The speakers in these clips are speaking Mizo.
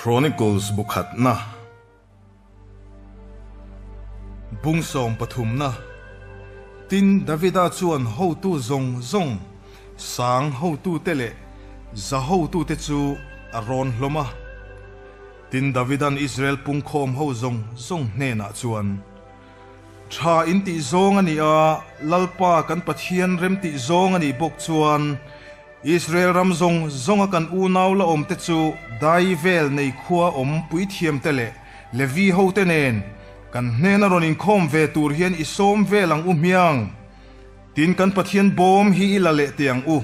Chronicles bu khatna Bung sawm pathumna Tin, Davida chuan hotu zawng zawng, sang hotute leh za hotute chu a rawn hlawm a. Tin, Davidan Israel pungkhawm ho zawng zawng hnenah chuan, Tha in tih zawng a nih a, Lalpa kan Pathian rem tih zawng a nih bawk chuan, Israel ram zawng zawnga kan unau la awmte chu dai vel nei khua awm puithiamte leh Levi hote nen kan hnena rawn inkhawm ve tur hian i sawm vel ang u hmiang. Tin, kan Pathian bawm hi i la leh teh ang u.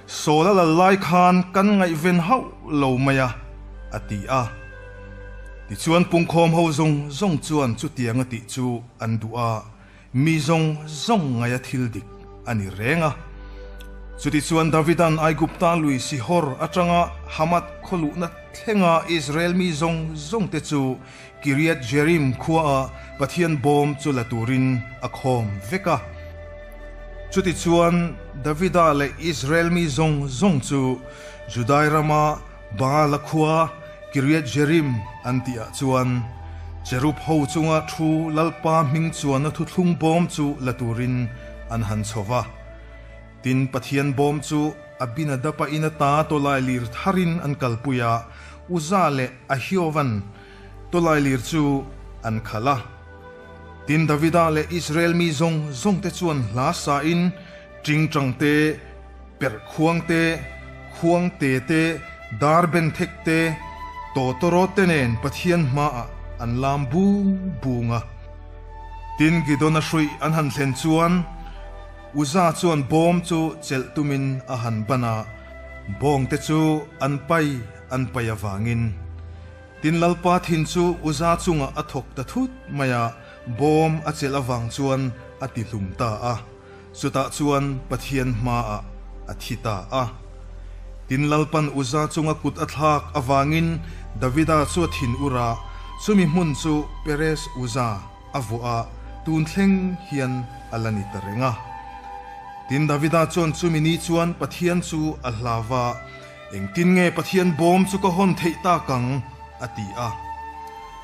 Sawl a lal lai khan kan ngaihven hauh lo mai a, a ti a. Tichuan pungkhawm ho zawng zawng chuan chutianga tih chu an duh a. Mi zawng zawng ngaia thil dik a ni reng a. Chutichuan Davidan Aigupta lui Sihor atanga Hamath khaw luhna thlenga Israel mi zawng zawngte chu Kiriath Jearim khuaah Pathian bawm chu la turin a khawm vek a. Chutichuan Davida leh Israel mi zawng zawng chu Judai rama Baala khua Kiriath Jearim an tihah chuan Cherub ho chunga thu Lalpa hming chuanna thuthlung bawm chu la turin an han chho va. Tin, Pathian bawm chu Abinadaba in ata tawlailir tharin an kalpui a, Uza leh Ahiovan tawlailir chu an khalh a. Tin, Davida leh Israel mi zawng zawngte chuan hla sain Tingtang te, perh khuang te, khuang te te, dar ben thek te, tawtawrawt te nen Pathian hmaah an lam bung bung a. Tin, Gidona hruih an han thlen chuan Uza chuan bawm chu chelh tumin a han ban a, bawng te chu an pai an pai avangin. Tin, Lalpa thin chu Uza chungah a thawk ta thut mai a, bawm a chelh avang chuan a tihlum ta a. Chutah chuan Pathian hmaah a thi ta a. Tin, Lalpan Uza chunga kut a thlak avangin Davida chu a thin ur a, chumi hmun chu Perez Uza a vuah a, tun thleng hian a la ni ta reng a. Tin, Davida chuan chumi ni chuan Pathian chu a hlau va, Engtin nge Pathian bawm chu ka hawn theih tak ang? a ti a.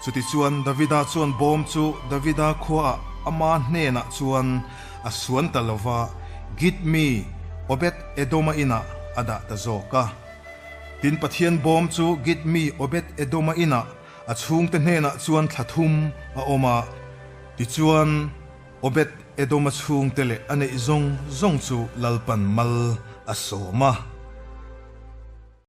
Chutichuan Davida chuan bawm chu Davida khuaah ama hnenah chuan a suan ta lo va, Git mi Obed-Edoma inah a dah ta zawk a. Tin, Pathian bawm chu Git mi Obed-Edoma inah a chhungte hnenah chuan thla thum a awm a, tichuan Obed-Edoma chhungte leh a neih zawng zawng chu Lalpan mal a sawm a.